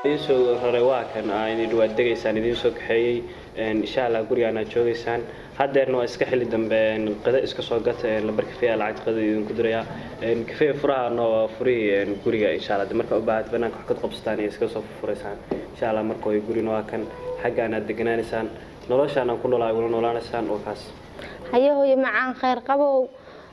Idiin soo raray, waa kan aa idin waad degaysaan, idiin soo kaxeeyey. Insha Allah gurigaan aad joogaysaan. Haddeerna waa iska xilli dambe, qado iska soo gata. Lambar Kafeya lacagta qadada idinku dirayaa. Kafeya furaha waa furihii guriga, insha Allah. Marka u baahat banaanka wax ka qabsataan iyo iska soo furaysaan, insha Allah. Marka way gurina waa kan, xaggaan aad deganaanaysaan, noloshaan aan ku noolaa igula noolaanaysaan, oo kaas. Haye hooyo macaan, khayr qabow,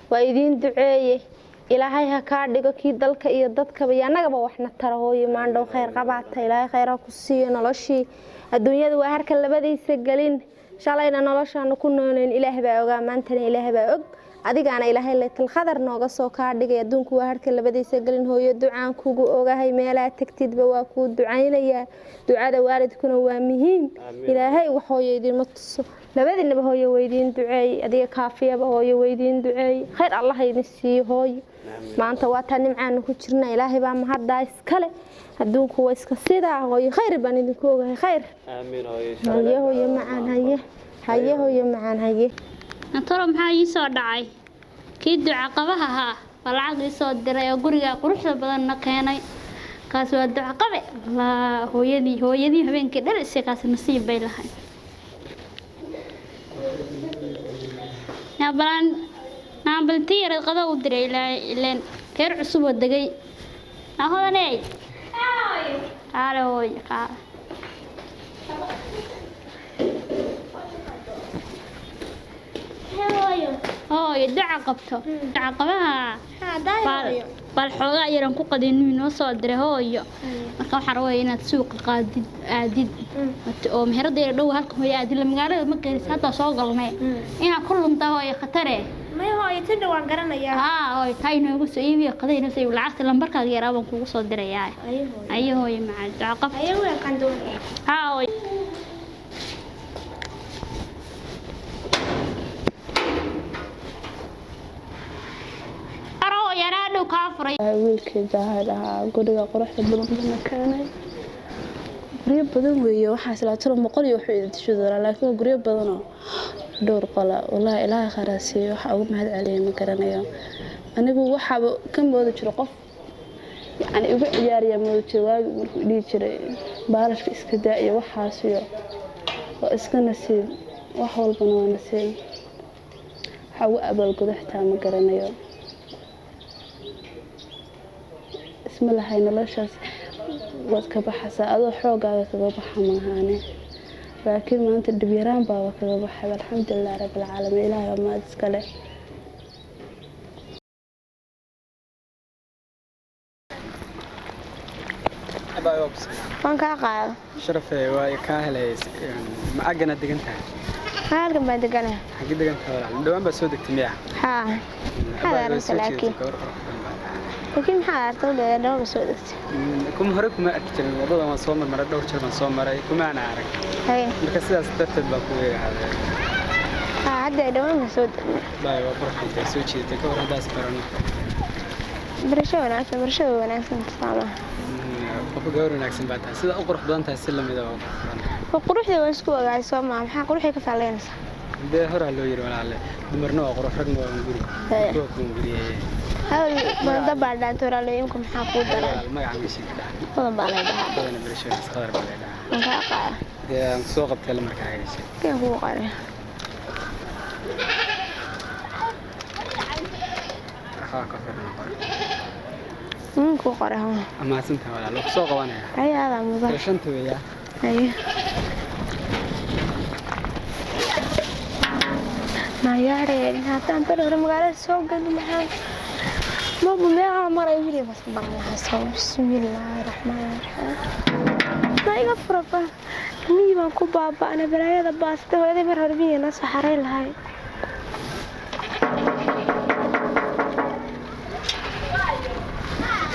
waa idiin duceeye. Ilaahay ha kaa dhigo kii dalka iyo dadkaba iyo annagaba waxna tara. Hooyo maandhow, khayr qabaata, ilaahay khayr ha ku siiyo. Noloshii adduunyada waa harka labadiisa gelin. Shalayna noloshaanu ku nooleyn Ilaah baa ogaa, maantana Ilaah baa og, adigaana Ilaahay laytal khadar nooga soo kaa dhigay. Adduunku waa harka labadiisa gelin. Hooyo, ducaan kugu ogahay, meelaa tagtidba waa kuu ducaynayaa. Ducada waalidkuna waa muhiim. Ilaahay wax hooyo idinma tuso labadiinaba. Hooyo weydiin duceey, adiga Kaafiyaba hooyo weydiin duceey. Khayr Allah idin siiyo. Hooyo, maanta waa taa nimcaanu ku jirna, Ilaahay baa mahaddaa iskale. Adduunku waa iska sidaa. Hooyo, khayr baan idinku ogahay, khayr. Aamiin hooyo. Haye hooyo macaan, haye, haye hooyo macaan, haye. Natoro, maxaa ii soo dhacay? Kii duca qabaha ahaa baa lacag ii soo diray oo guriga quruxda badanna keenay. Kaas waa duca qabe. Laa hooyadii, hooyadii habeenkii dhalisay, kaas nasiib bay lahayd. Naabalaan naabalti yareed qado u diray ileen reer cusub oo degay. Ahodaney. Qaale hooyo qaale. Hooyo, duca qabto, duca qabaha bal xoogaa yaran ku qadin inoo soo diray hooyo. Marka waxaan rabaa inaad suuqa qaadid, aadid oo meherada yar dhow halka hooyo aadid la magaalada ma qeeris hadda soo galnay inaad ku lunta hooyo khatare. May hooyo, tinda waan garanayaa. Haa hooyo, taa inoogu soo iibiyo, qada inoo soo iibiyo. Lacagta lambarkaaga yaraa baan kugu soo dirayaa. Ayo hooyo macaan, duca qabto. Ayo, waan qandoonaya. Haa hooyo. Aro yaraa dhow kaa furay. Wiilkii Daahir ahaa guriga quruxda badan bana keenay. Guryo badan weeye, waxaa islaa tiro 100 iyo wuxuu idin disho doonaa, laakiin waa guryo badanoo dhowr qola. Wallaahi Ilaahay khayraa siiyo, waxa ugu mahad celiyay ma garanayo. Anigu waxaaba ka moodi jiro qof yacni igu ciyaariyaa moodi jiro waagi markuu dhihi jiray baalashka iska daa iyo waxaas iyo waa iska nasiib, wax walbana waa nasiib. Waxa ugu abaalgudo xitaa ma garanayo. Isma lahay noloshaas waad ka baxaysaa adoo xoogaaga kaga baxa maahaane, laakiin maanta dhib yaraan baaba kaga baxay. Alxamdulilah rabbilcaalamiin, Ilaahay waa mahad iskale. Waan kaa qaado. Sharafe, waa kaa helay. Ma aggana degan tahay? Halkan baan deganahay. Xaggee degan tahay walaal? Dhawaan baa soo degtay miya? Haa. Maxaad aragtay laakiin? Gabar qurux badan baa tahay. Laakiin maxaad aragtay u dheer dhawaan soo degtay? Kuma hore kuma arki jirin waddadan, waan soo marmaray, dhowr jeer baan soo maray, kumaana arag. Haye. Marka sidaas darteed baan ku weerahaaday. Haa, hadda dhawaan baan soo degnay. Baay, waa qurux badan, soo jeedatay. Ka hor haddaas barano. Barasho wanaagsan, barashada wanaagsan saamaha. Qof gabar wanaagsan baa tahay, sida u qurux badan tahay si lamida waa qurux badan. Waa quruxda waa isku ogaay soo maa, maxaa quruxda ka faallaynaysaa? Dee horaa loo yiri walaale, dumarna waa qurux, ragna waa hunguri. Haye. Kuwa ku hunguriyeeye. Hawl badan baa dhaantay walaalo, maxaa kuu daran? Walaal, magaca meesha ka dhaca. Badan baa la dhahaa. Badana barasho wanaagsan, qadar baa la dhahaa. Waan kaa qaada. Dee aan soo qabtay lamarkaaga heshay. Keen kugu qoray. Waxaa ka filan qor. Kuu qoray haa. Mahadsantahay walaal, waa ku soo qabanaya. Haye, aadaa mudan. Shanta weeyaa. Haye. Nayaare, haddaan bar hore magaalada soo geli lahaa. Maba meeqa maray wili bas ban lahaa soo. Bismillaahi raxmaani raxiim. Ma iga furaba. Miyi baan ku baaba'nay balaayada baasta, hooyaday mar hore miyiga noo soo xaray lahay.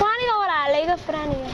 Waa aniga walaala, iga furaniga.